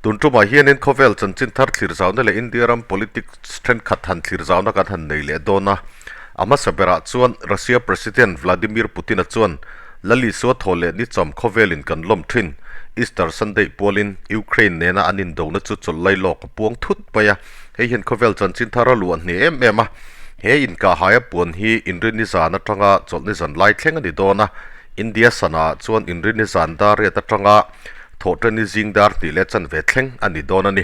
Tun tumah hianin khawvel chanchin thar thlir zauna leh India ram politics thenkhat han thlir zauna kan han nei leh dawn a. A hmasa berah chuan Russia President Vladimir Putin-a chuan Lal Isua thaw leh ni cham khawvelin kan lawm thin. Easter Sunday pualin Ukraine nena an indona chu chawlh lai lawk a puang thut mai a. Hei hian khawvel chanchin thar a luah hneh em em a. He inkahhaia puan hi inrinni zan atanga chawlhni zan lai thleng a ni dawn a. India sana chuan inrinni zan dar riat atanga Thawhṭanni zing dar tih leh chanve thleng a ni dawn a ni.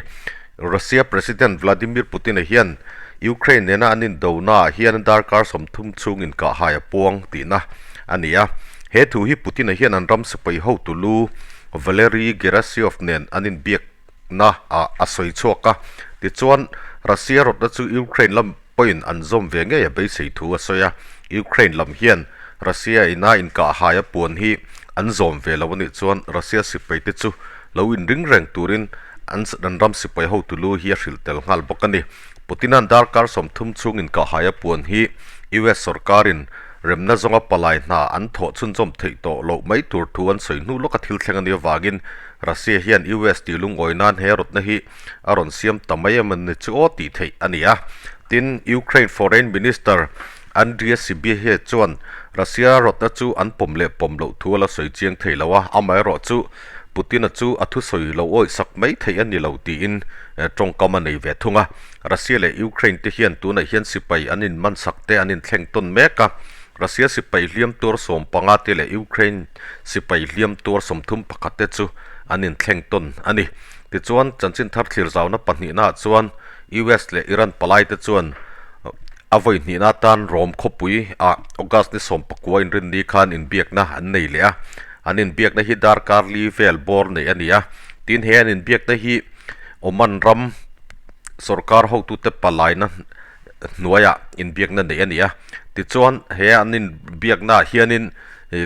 Russia President Vladimir Putin-a hian Ukraine nena an indonaah hian darkar 30 chhung inkahhai a puang tihna a ni a. He thu hi Putin-a hian an ram sipai hotu lu Valery Gerasimov nen an inbiakna ah a sawi chhuak a. Tichuan, Russia rawtna chu Ukraine lam pawhin an zawm ve ngei a beisei thu a sawi a, Ukraine lam hian Russia ina inkahhai a puan hi an zawm ve lo a nih chuan Russia sipai te chu lo inring reng turin an an ram sipai hotu lu hi a hrilh tel nghal bawk a ni. Putin-a'n darkar 30 chhung inkahhai a puan hi US sorkarin remna zawnga palai hna an thawh chhunzawm theih tawh loh mai tur thu an sawi hnu lawka thil thleng a nih avangin Russia hian US tih lungawi nan he rawtna hi a rawn siam ta mai em ni chu aw tih theih a ni a. Tin, Ukraine Foreign Minister Andriy Sybiha chuan Russia rawtna chu an pawm leh pawm loh thu a la sawi chiang thei lo a, amaherawh chu Putin-a chu a thusawi lo awih sak mai theih a ni lo tiin tawngkam a nei ve thung a. Russia leh Ukraine te hian tunah hian sipai an inman sak te an inthleng tawn mek a, Russia sipai hliam tuar 15 te leh Ukraine sipai hliam tuar 31 te chu an inthleng tawn a ni. Tichuan, chanchin thar thlir zauna pahnihnaah chuan US leh Iran palaite chuan a vawi hnihna atan Rome khawpui ah August ni 19 inrinni khan inbiakna an nei leh a. An inbiakna hi darkar li vel bawr neih a ni a. Tin, he an inbiakna hi Oman ram sorkar hotute palaina hnuaiah inbiakna neih a ni a. Tichuan, he an inbiaknaah hianin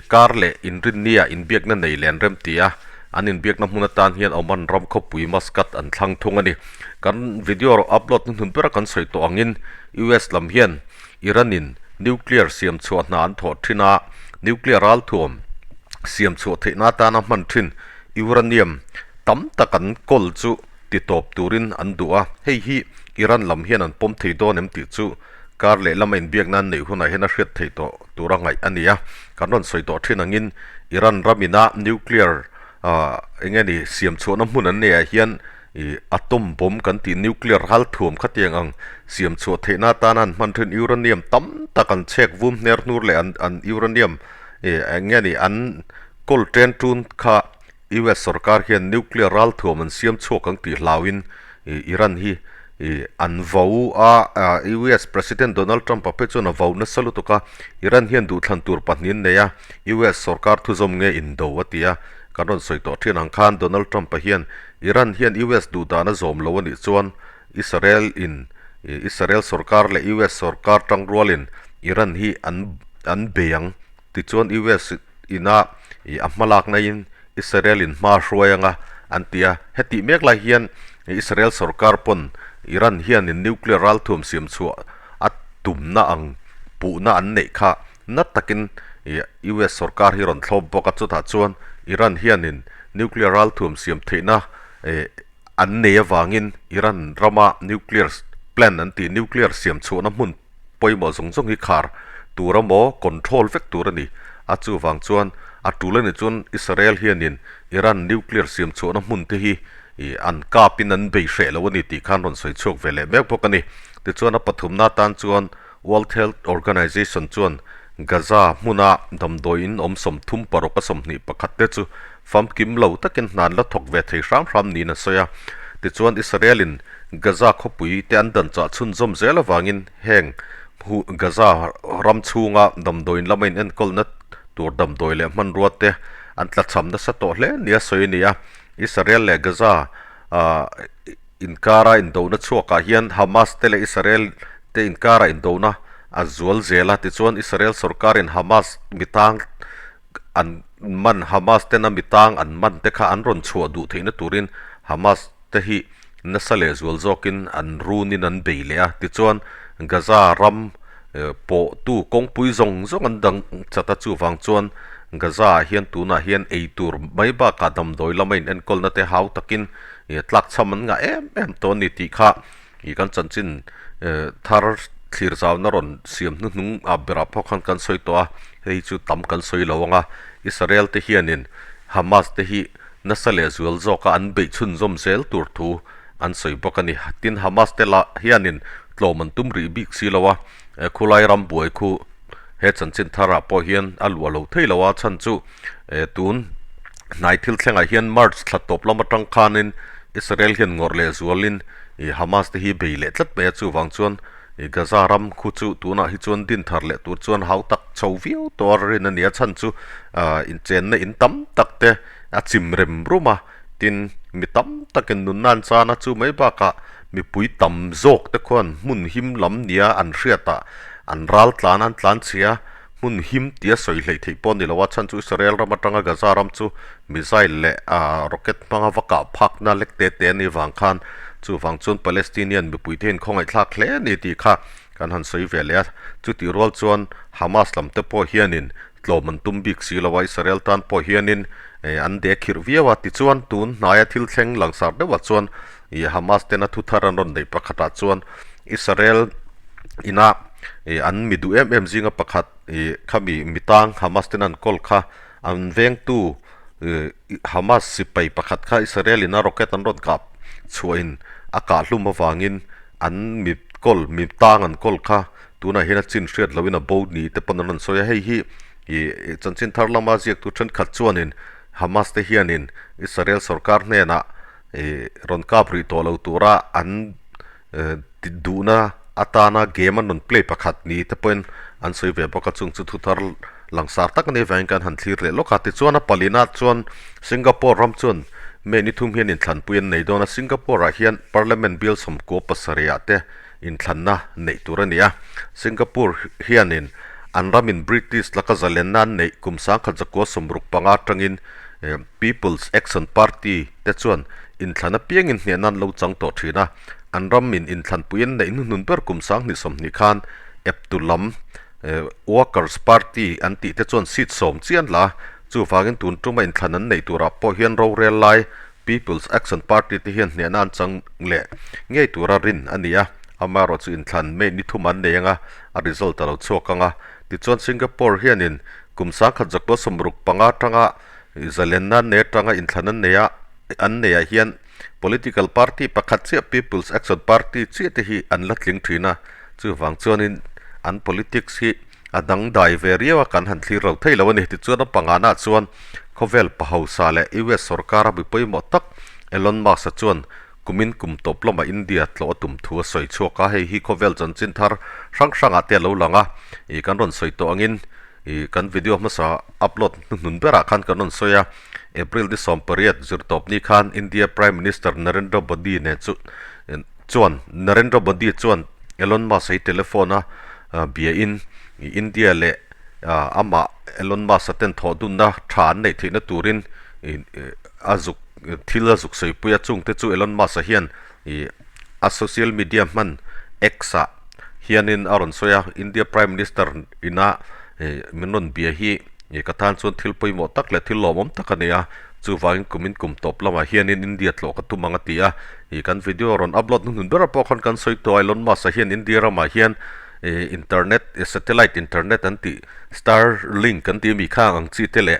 kar leh inrinnia inbiakna nei leh an rem ti a, an inbiakna hmun atan hian Oman ram khawpui Muscat an thlang thung a ni. Kan video upload hnuhnun bera kan sawi tawh angin US lam hian Iran-in nuclear siam chhuah hna an thawh thin a, nuclear ralthuam siam chhuah theihna atana hman thin uranium tam tak an kawl chu ti tawp turin an duh a, hei hi Iran lam hian an pawm thei dawn em tih chu kar leh lama inbiakna an neih hunah hian a hriat theih tawh tura ngaih a ni a. Kan rawn sawi tawh thin angin Iran ramina nuclear eng nge ni siam chhuahna hmun an neihah hian ih atom bomb kan tih nuclear ralthuam khatiang ang siam chhuah theihna atana an hman thin uranium tam tak an chhek vum hner hnur leh an an uranium ih eng nge ni an kawl chen tun kha US sorkar hian nuclear ralthuam an siam chhuak ang tih hlauin Iran hi an vo a, US President Donald Trump a phei chuan a vo nasa lutuk a, Iran hian duhthlan tur pahnih an nei a, US sorkar thuzawm nge indo a ti a, kan rawn sawi tawh thin ang khan Donald Trump a hian Iran hian US duhdan a zawm lo a nih chuan Israel in Israel sorkar leh US sorkar tangrualin Iran hi an an bei ang tichuan US ina ih a hmalakna in Israel in hma a hruai anga an ti a, hetih mek lai hian Israel sorkar pawn Iran hian in nuclear ralthuam siam chhuah a tumna ang puhna an neih kha na takin ih US sorkar hi rawn thlawp bawk a, chutah chuan Iran hian in nuclear ralthuam siam theihna ih an nei avangin Iran rama nuclear plant an tih nuclear siam chhuahna hmun pawimawh zawng zawng hi khar tur emaw control vek tur a ni. A chuvang chuan a tul a nih chuan Israel hianin Iran nuclear siam chhuahna hmun te hi ih an kapin an bei hreh lo a ni tih khan rawn sawi chhuak ve leh mek bawk a ni. Tichuan a pathumna atan chuan World Health Organization chuan Gaza hmuna damdawi in awm 36 a 21 te chu famkim lo takin hna an la thawk ve thei hram hram niin a sawi a. Tichuan Israel-in Gaza khawpui te an dan chah chhunzawm zel avangin heng Gaza ram chhunga damdawiin lama inenkawlna tur damdawi leh hmanrua te an tlachham nasa tawh hle nia sawi a ni a. Israel leh Gaza inkara indona chhuakah hian Hamas te leh Israel te inkara indona a zual zel a, tichuan Israel sorkarin Hamas mitang an man Hamas tena mitang an man te kha an rawn chhuah duh theihna turin Hamas te hi nasa leh zual zawkin an runin an bei leh a, tichuan Gaza ram pawhtu kawngpui zawng zawng an dang chat a, chuvang chuan Gaza ah hian tunah hian ei tur mai bakah damdawi lama inenkawlna te hau takin. tlak chham an ngah em em tawh a ni tih kha ih kan chanchin thar thlir zauna rawn siam hnuhnung ah berah pawh khan kan sawi tawh a, hei chu tam kan sawi lo ang a, Israel te hianin Hamas te hi nasa leh zual zawka an beih chhunzawm zel tur thu an sawi bawk a ni. Tin, Hamas te lah hianin tlawm an tum rih bik si lo a, khulai ram buai khu he chanchin tharah pawh hian a luah lo thei lo a, chhan chu tun hnai thil thlengah hian March thla tawp lam atang khanin Israel hian ngawrh leh zualin Hamas te hi bei leh tlat mai a, chuvang chuan Gaza ram khu chu tunah hi chuan din thar leh tur chuan hau tak chho viau tawh a rin a ni a, chhan chu inchenna in tam tak te a chim rem rum a. Tin, mi tam takin nunna an chan a, chu mai bakah mipui tam zawk te khuan hmun him lam nia an hriatah an ral tlan an tlan chhia, hmun him tia sawi hleih theih pawh a ni lo a, chhan chu Israel ram atanga Gaza ram chu missile leh rocket hmanga va kah phakna lek te te a nih vang khan chuvang chuan Palestinian mipui te inkhawngaih thlak hle a ni tih kha kan han sawi ve leh a, chutih rual chuan Hamas lam te pawh hianin Tlawm an tum bik si lo a, Israel tan pawh hianin an deh khirh viau a. Tichuan, tun hnaia thil thleng langsar deuhah chuan Hamas tena thu thar an rawn neih pakhatah chuan Israel ina an mi duh em em zinga pakhat khami mi tang Hamas tena an kawl kha an vengtu Hamas sipai pakhat kha Israel ina rocket an rawn kah chhuahin a kah hlum avangin an mi kawl mi tang an kawl kha Tunah hian a chin hriat loin a bo ni te pawn an rawn sawi a, hei hi ih chanchin thar lama ziaktu thenkhat chuanin Hamas te hianin Israel sorkar hnenah ih rawn kap rih tawh lo tura an duhna atana game an rawn play pakhat ni te pawhin an sawi ve bawk a, chung chu thuthar langsar tak a nih avangin kan han thlir leh lawk a. Tichuan a palina chuan Singapore ram chuan May ni thum hian inthlanpui an nei dawn a, Singapore ah hian Parliament bill 17 ah te inthlanna neih tur a ni a. Singapore hianin an ramin British laka zalenna an neih kum 1965 atangin People's Action Party te chuan inthlan apiangin hnehna an lo chang tawh thin a. An ramin inthlanpui an neih hnuhnun ber kum 2020 khan eptu lam Workers Party an tih te chuan seat 10 chian la a. Chuvangin tun tuma inthlan an neih turah pawh hian rorel lai People's Action Party te hian hnehna an chang leh ngei tura rin a ni a, amaherawh chu inthlan May ni thum an nei anga a result a lo chhuak ang a. Tichuan Singapore hianin kum 1965 atanga zalenna an nei atanga inthlan an nei a, an neiah hian political party pakhat chiah People's Action Party chiah te hi an la tling thin a, chuvang chuanin an politics hi A dangdai ve riau a, kan han thlir lo thei lo a ni. Tichuan a pangana chuan khawvel pa hausa leh US sorkara mi pawimawh tak Elon Musk-a chuan kumin kum tawp lamah India tlawh a tum thu a sawi chhuak a, hei hi khawvel chanchin thar hrang hrangah te a lo lang a, ih kan rawn sawi tawh angin ih kan video hmasa upload hnuhnun berah khan kan rawn sawi a, April ni 18 zirtawp ni khan India Prime Minister Narendra Modi nen chu chuan Narendra Modi chuan Elon Musk-a hi telephone a biain India leh amah Elon Musk-a ten thawh dunna tha an neih theihna turin a zuk thil a zuk sawipui a, chungte chu Elon Musk-a hian a social media hman X-ah hianin a rawn sawi a, India Prime Minister ina min rawn bia hi ka tan chuan thil pawimawh tak leh thil lawmawm tak a ni a, chuvangin kumin kum tawp lamah hianin India tlawh ka tum ang a ti a. Ih kan video rawn upload hnuhnun ber pawh khan kan sawi tawh a, Elon Musk-a hian India ramah hian ih internet satellite internet an tih Starlink an tih ami khang ang chi te leh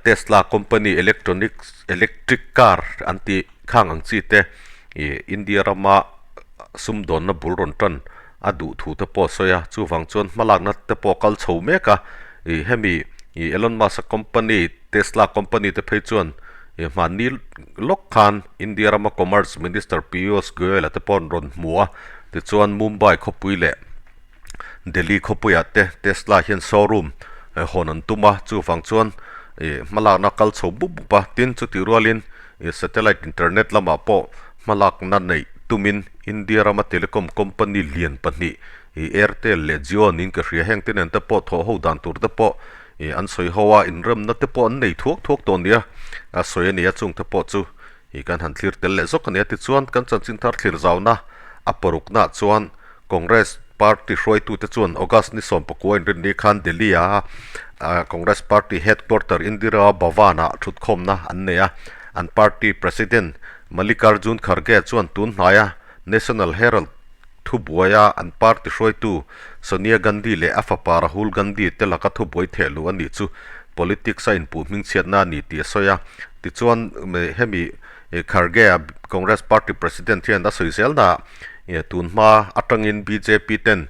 Tesla company electronics electric car an tih khang ang chi te ih India rama sumdawnna bul rawn tan a duh thu te pawh a sawi a, chuvang chuan hmalakna te pawh a kal chho mek a, ih hemi ih Elon Musk-a company Tesla company te phei chuan He hmanni lawk khan India rama Commerce Minister Piyush Goyal-a te pawh an rawn hmu a, tichuan Mumbai khawpui leh Delhi khawpuiah te Tesla hian showroom hawn an tum a, chuvang chuan hmalakna kal chho bup bup a, tin chutih rualin satellite internet lamah pawh hmalakna neih tumin India rama telecom company lian pahnih Airtel leh Jio niin ka hria, heng te nen te pawh thawh ho dan tur te pawh Ih an sawi ho a, inremna te pawh an nei thuak thuak tawh nia a sawi a ni a, chung te pawh chu ih kan han thlir tel leh zawk a ni a. Tichuan kan chanchin thar thlir zauna a paruknaah chuan Congress party hruaitute chuan August ni 19 inrinni khan Delhi a Congress party headquarter Indira Bhavan-ah thutkhawmna an nei a, an party president. Mallikarjun Kharge chuan tun hnaia National Herald thubuaia an party hruaitu Sonia Gandhi leh a fapa Rahul Gandhi te laka thubuai theh luh a nih chu politics a inpuh hmingchhiatna a ni tih a sawi a. Tichuan, hemi Kharge-a Congress party president hian a sawi zelnaah tun hma atangin bjp ten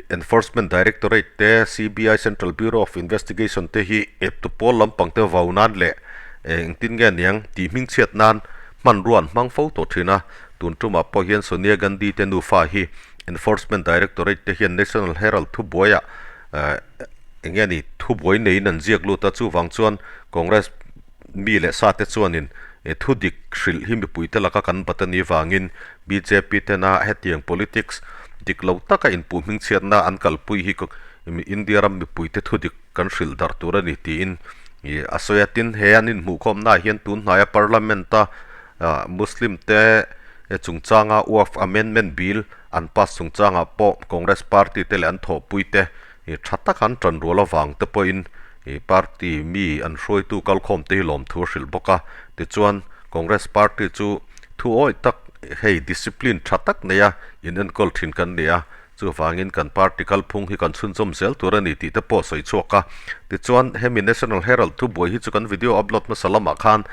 Enforcement Directorate te, CBI, Central Bureau of Investigation te hi eptu pawl lampang te vau nan leh engtin nge niang tih hmingchhiat nan hmanrua an hmang fo tawh thin a. Tun tumah pawh hian Sonia Gandhi te nufa hi Enforcement Directorate te hian National Herald thubuaiah eng nge ni thubuai neiin an ziak lut a, chuvang chuan Congress mi leh sa te chuanin thudik hrilh hi mipuite laka kan bat a nih vangin bjp tena hetiang politics dik lo taka inpuh hmingchhiatna an kalpui hi India ram mipuite thudik kan hrilh darh tur a ni tiin a sawi a. Tin, he an inhmuhkhawmnaah hian tun hnaia Parliament-a Muslim te chungchanga Waqf Amendment Bill an pass chungchangah pawh Congress party te leh an thawhpuite tha taka an tan rual avang te pawhin party mi an hruaitu kalkhawm te hi lawmthu a hrilh bawk a. Tichuan, Congress party chu thu awih tak hei discipline tha tak neia inenkawl thin kan ni a, chuvangin kan party kalphung hi kan chhunzawm zel tur a ni tih te pawh sawi chhuak a. Tichuan, hemi National Herald thubuai hi chu kan video upload hmasa lamah khan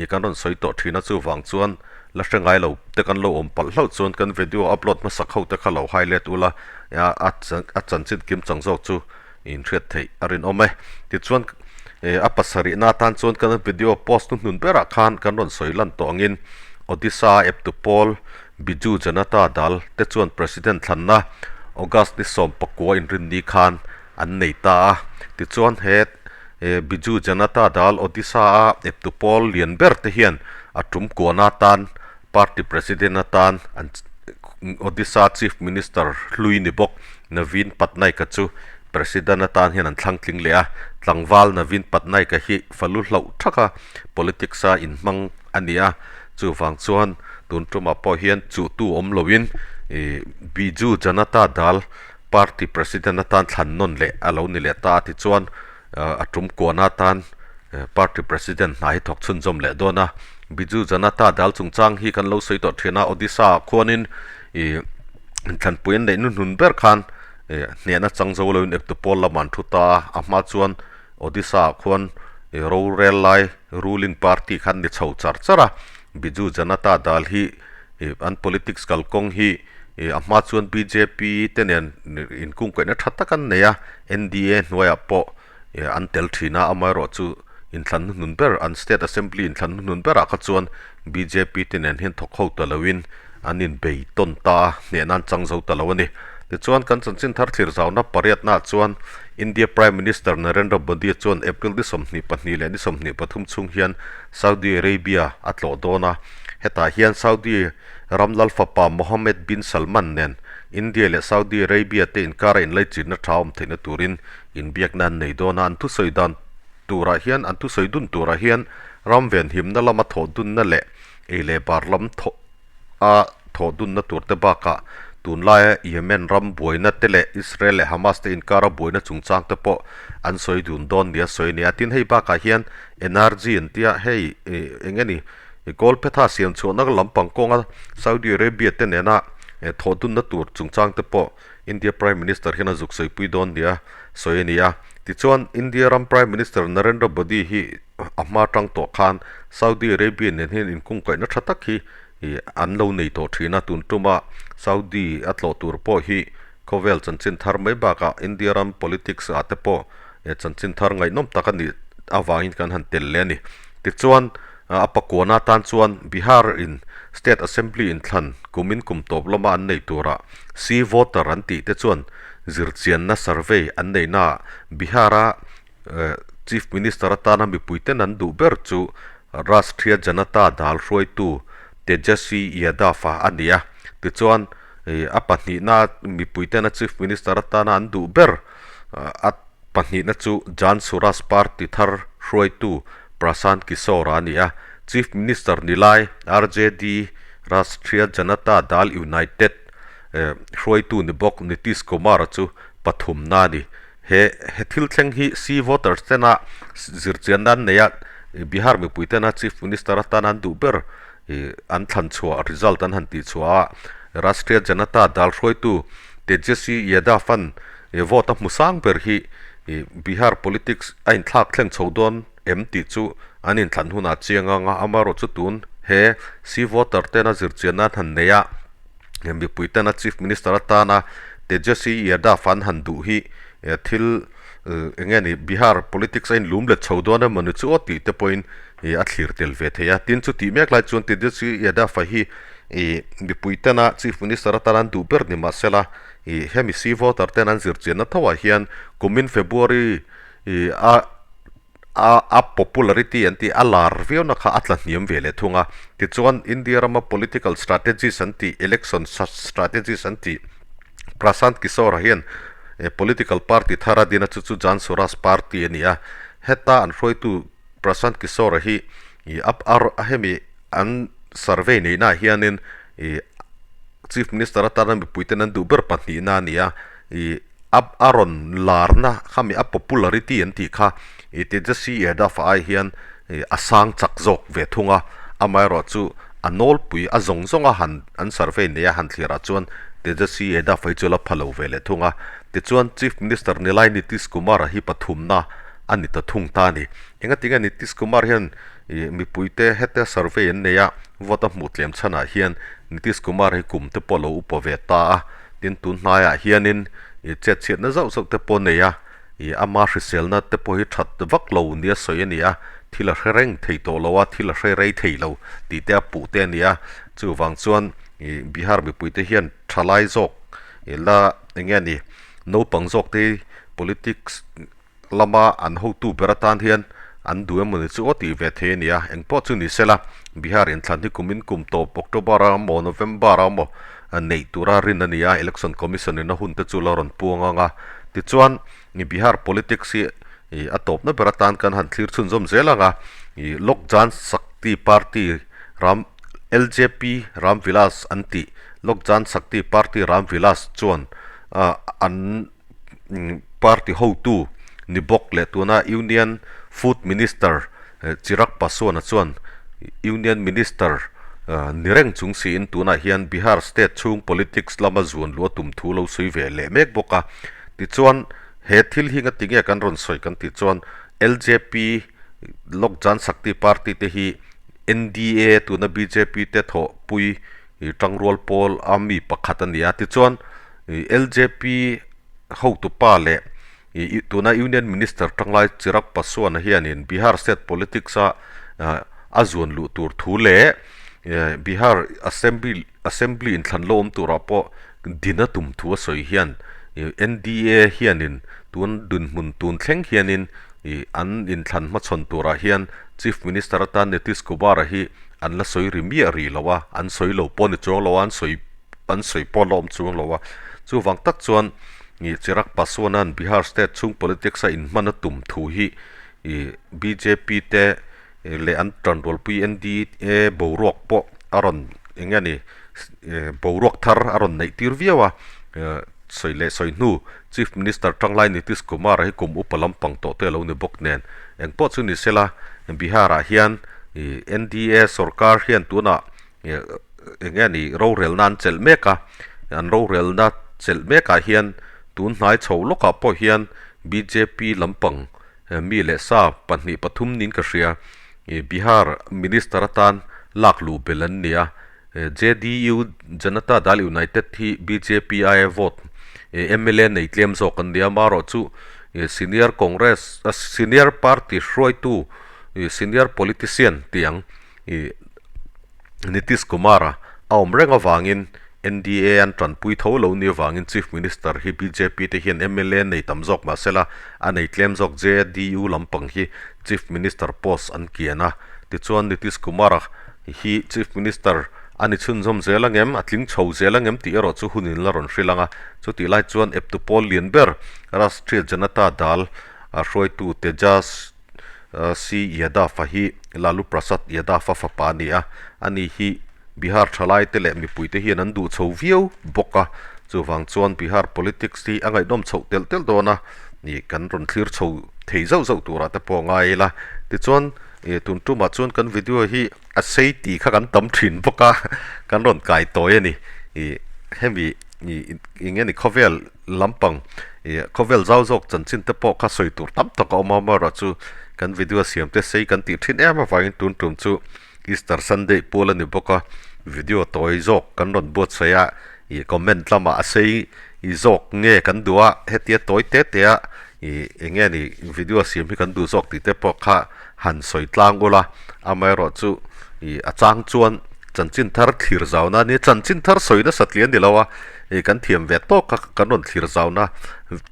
kan rawn sawi tawh thin a, chuvang chuan la hre ngai lo te kan lo awm palh hlauh chuan kan video upload hmasak ho te kha lo highlight ula a chanchin kim chang zawk chu inhriat theih a rinawm e. Tichuan a pasarihna atan chuan kan video post hnuhnun berah khan kan rawn sawi lan tawh angin Odisha eptu pawl Biju Janata Dal te chuan President thlanna August ni 19 inrinni khan an nei ta a. Tichuan he Biju Janata Dal Odisha a eptu pawl lian ber te hian a tum kuana atan Party President atan an Odisha Chief Minister hlui ni bawk Naveen Patnaik-a chu President atan hian an thlang tling leh a. Tlangval Naveen Patnaik-a hi falu hlauh thaka politics-a inhmang a ni a, chuvang chuan tun tumah pawh hian chuhtu awm loin Biju Janata Dal Party President atan thlan nawn leh a lo ni leh ta a tichuan a tum kuana atan Party President hna hi thawk chhunzawm leh dawn a. Biju Janata Dal chungchang hi kan lo sawi tawh thin a, Odisha ah khuanin ih thlanpui an neih hnuhnun ber khan hnehna chang zo loin eptu pawl lamah an thu ta a, a hma chuan Odisha ah khuan rorel lai ruling party khan ni chho char char a, Biju Janata Dal hi an politics kalkawng hi a hma chuan bjp te nen inkungkaihna tha tak an nei a, NDA hnuaiah pawh an tel thin a, amaherawhchu inthlan hnuhnun ber an state assembly inthlan hnuhnun berah kha chuan bjp te nen hian thawk ho ta loin an inbei tawn ta a, hnehna an chang zo ta lo a ni. Tichuan kan chanchin thar thlir zauna pariatnaah chuan India Prime Minister Narendra Modi chuan April ni 22 leh ni 23 chhung hian Saudi Arabia a tlawh dawn a, hetah hian Saudi ram lal fapa Mohammed bin Salman nen India leh Saudi Arabia te inkara inlaichinna tha awm theihna turin Inbiakna an nei dawn a, an thusawi dan turah hian an thusawi dun turah hian ram venhimna lama thawh dunna leh ei leh bar lam thawh a thawh dunna tur te bakah tunlaia Yemen ram buaina te leh Israel leh Hamas te inkara buaina chungchang te pawh an sawi dun dawn nia sawi a ni a. Tin, hei bakah hian energy an tia hei eng nge ni Kawlphetha siam chhuahna lampang kawnga Saudi Arabia te nena thawh dunna tur chungchang te pawh India Prime Minister hian a zuk sawipui dawn nia sawi a ni a. Tichuan, India ram Prime Minister Narendra Modi hi a hma tang tawh khan Saudi Arabia nen hian inkungkaihna tha tak hi an lo nei tawh thin a. Tun tuma Saudi a tlawh tur pawh hi khawvel chanchin thar mai bakah India ram politics ah te pawh chanchin thar ngaihnawm tak a nih avangin kan han tel leh a ni. Tichuan, A pakuana atan chuan Bihar in State Assembly inthlan kumin kum tawp lama an neih turah C voter an tih te chuan zirchianna survey an neihnaah Bihar-a Chief Minister atana mipuiten an duh ber chu Rashtriya Janata Dal hruaitu Tejaswi Yadav-a a ni a. Tichuan a pahnihna mipuitena Chief Minister atana an duh ber a Pahnihna chu Jan Suraaj Party thar hruaitu Prashant Kishor-a a ni a, Chief Minister ni lai RJD, Rashtriya Janata Dal United, hruaitu ni bawk Nitish Kumar-a chu pathumna a ni. He he thil thleng hi C voters tena zirchianna an nei a, Bihar mipui tena Chief Minister atana an duh ber. Ih an thlan chhuah result an han tih chhuah a, Rashtriya Janata Dal hruaitu Tejaswi Yadav an vote a hmu sang ber hi ih Bihar politics a inthlak thleng chho dawn em tih chu an inthlan hunah chiang ang a, amaherawh chu tun he C voter tena zirchian nan han nei a, mipui tena Chief Minister atana Tejaswi Yadav an han duh hi thil eng nge ni Bihar politics a inlum let chho dawn emaw ni chu aw tih te pawhin ih a thlir tel ve thei a. Tin, chutih mek lai chuan Tejaswi Yadav a hi ih mipui tena Chief Minister atana an duh ber ni mahsela ih hemi C voter ten an zirchianna tho ah hian kumin February ih a a a popularity an tih a lar viau na kha a tla hniam ve leh thung a. Tichuan India rama political strategist an tih election strategist an tih Prashant Kishor-a hian political party thar a din a chu chu Jan Suraaj party a ni a. Heta an hruaitu Prashant Kishor-a hi ih a a hemi an survey neihna ah hianin ih Chief Minister atana mipuiten an duh ber pahnihna a ni a. Ih A a rawn larna khami a popularity an tih kha i Tejaswi Yadav ai hian a sang chak zawk ve thung a, amaherawh chu a nawlpui a zawng zawng a han an survey nei a han thlir ah chuan Tejaswi Yadav hi chu la pha lo ve leh thung a. Tichuan Chief Minister Nilai Nitish Kumar a hi pathumna a ni ta thung ta a ni. Engatinge Nitish Kumar hian ih mipuite heta survey an nei a vote a hmuh tlem chhanah hian Nitish Kumar hi kum te pawh a lo upa ve ta a. Tin, tun hnaiah hianin ih chet chhiatna zauh zauh te pawh a nei a, ih ama hriselna te pawh hi that vak lo nia sawi a ni a, thil a hre reng thei tawh lo a, thil a hre rei thei lo tih te a puh te a ni a, chuvang chuan ih Bihar mipuite hian thalai zawk ih la eng nge ni naupang zawk te hi politics lama an hotu ber atan hian an duh emawni chu aw tih ve thei a ni a, engpawh chu ni sela, Bihar inthlan hi kumin kum tawp October a maw November a maw neih tura rin a ni a, Election Commission in a hun te chu la rawn puang ang a, tichuan Bihar politics hi a tawpna ber atan kan han thlir chhunzawm zel ang a, Lok Jan Shakti Party ram LJP Ram Vilas an tih Lok Jan Shakti Party Ram Vilas chuan an party hotu ni bawk leh tuna Union Food Minister Chirag Paswan-a chuan Union Minister ni reng chung siin tunah hian Bihar state chhung politics lama zuan luh a tum thu lo sawi ve leh mek bawk a. Tichuan he thil hi ngati nge kan rawn sawi kan tih chuan LJP Lok Jan Shakti Party te hi NDA tuna bjp te thawhpui tangrual pawl a mi pakhat a ni a. Tichuan LJP hotupa leh tuna Union Minister tanglai Chirag Paswan-a hianin Bihar State Politics-a a zuan luh tur thu leh Bihar Assembly Assembly inthlan lo awm turah pawh din a tum thu a sawi hian NDA hianin tun dinhmun tun thleng hianin an inthlan hmachhawn turah hian Chief Minister atan Nitish Kumar-a hi an la sawi ri miah rih lo a, an sawi lo pawh ni chuang lo a, an sawi an sawi pawh la awm chuang lo a. Chuvang tak chuan ih Chirag Paswan-a'n Bihar state chhung politics a inhman a tum thu hi ih bjp te leh an tanrualpui NDA boruak pawh a rawn eng nge ni boruak thar a rawn neih tir viau a, sawi leh sawi hnu Chief Minister tanglai Nitish Kumar-a hi kum upa lampang tawh te a lo ni bawk nen engpawh chu ni sela Bihar-ah hian ih NDA sorkar hian tunah eng nge ni rorelna an chelh mek a, an rorelna chelh mekah hian tun hnai chho lawkah pawh hian bjp lampang mi leh sa pahnih pathum niin ka hria ih Bihar minister atan lak luh belh an ni a, JDU Janata Dal United hi bjp aia vote mla nei tlem zawk an ni a, amaherawh chu senior congress senior party hruaitu senior politician tih ang ih Nitish Kumar-a a awm reng avangin NDA an tanpui tho lo ni avangin Chief Minister hi bjp te hian mla nei tam zawk mah sela a nei tlem zawk JDU lampang hi Chief Minister post an kian a. Tichuan Nitish Kumar-a hi Chief Minister a ni chhunzawm zel angem, a tling chho zel angem tih erawh chu hun in la rawn hrilh ang a. Chutih lai chuan eptu pawl lian ber Rashtriya Janata Dal a hruaitu Tejas C Yadav-a hi Lalu Prasad Yadav-a fapa a ni a, ani hi Bihar thalaite leh mipuite hian an duh chho viau bawk a, chuvang chuan Bihar politics hi a ngaihnawm chhoh telh telh dawn a, ih kan rawn thlir chho thei zauh zauh turah te pawh a ngai ila. Tichuan. Ih tun tumah chuan kan video hi a sei tih kha kan tam thin bawk a, kan rawn kai tawi a ni. Ih hemi ih eng nge ni khawvel lampang ih khawvel zau zawk chanchin te pawh kha sawi tur tam tak a awm a, amaherawhchu kan video siam te sei kan tih thin em avangin tun tum chu Easter Sunday pual a ni bawk a, video tawi zawk kan rawn buatsaih a, ih comment lamah a sei zawk nge kan duh a, hetia tawi te te a ih eng nge ni video siam hi kan duh zawk tih te pawh kha han sawi tlang ula, amaherawhchu ih a chang chuan chanchin thar thlir zauna a nia, chanchin thar sawi nasat tih a ni lo a, ih kan thiam ve tawk a kan rawn thlir zauna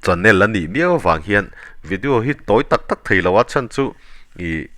channel a nih miau avang hian video hi tawi tak tak thei lo a chhan chu ih.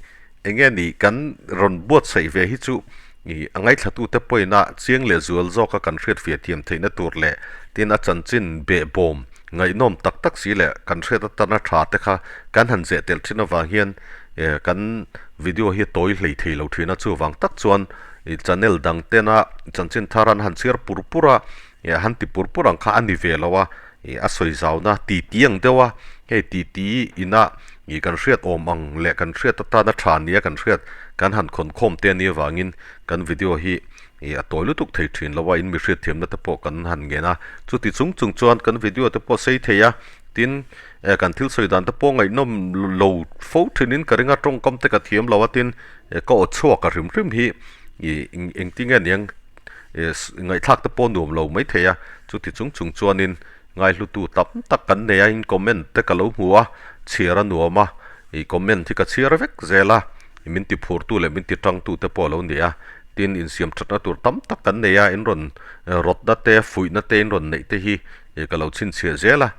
Eng nge ni kan rawn buatsaih ve hi chu ih a ngaithlatute pawina chiang leh zual zawka kan hriatfiah thiam theihna tur leh tin a chanchin behbawm ngaihnawm tak tak si leh kan hriat atana tha te kha kan han zeh telh thin avang hian eh kan video hi a tawi hlei thei lo thin a chuvang tak chuan ih channel dang tena chanchin thar an han chhiar pur pur a eh han ti pur pur ang kha a ni ve lo a ih a sawi zauna ti ti ang deuh a hei ti ti ina ih kan hriat awm ang leh kan hriat atana tha nia kan hriat kan han khawn khawm te ania vangin kan video hi ih a tawi lutuk thei thin lo a in mi hriat thiamna te pawh kan han ngen a chuti chung chung chuan kan video te pawh sei thei a tin eh kan thil sawi dan te pawh ngaihnawm lo fo thinin ka ring a tawngkam te ka thiam lo a tin eh ka aw chhuak a hrim hrim hi ih engtin nge niang eh ngaihthlak te pawh nuam lo mai thei a chuti chung chung chuanin ngaihlutu tam tak kan nei a in comment te ka lo hmu a chhiar a nuam a ih comment hi ka chhiar vek zel a min ti phurtu leh min ti tangtu te pawh a lo ni a tin insiam thatna tur tam tak kan nei a in rawn rawtna te fuihna te in rawn neih te hi ih ka lo chhinchhiah zel a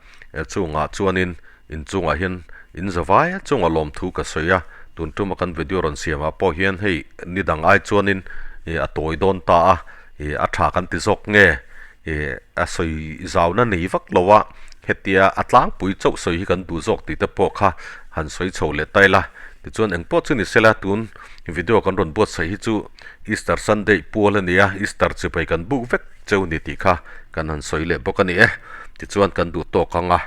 chungah chuanin Inchungah hian in zavai a chunga lawmthu ka sawi a, tun tuma kan video rawn siamah pawh hian hei ni dang ai chuanin ih a tawi dawn ta a, ih a tha kan ti zawk nge ih a sawi zauna nei vak lo a, hetia a tlangpui chauh sawi hi kan duh zawk tih te pawh kha han sawi chho leh ta ila. Tichuan engpawh chu ni sela tun video kan rawn buatsaih hi chu Easter Sunday pual a ni a, Easter chibai kan buk vek cheu ni tih kha kan han sawi leh bawk a ni e. Tichuan kan duh tawk ang a.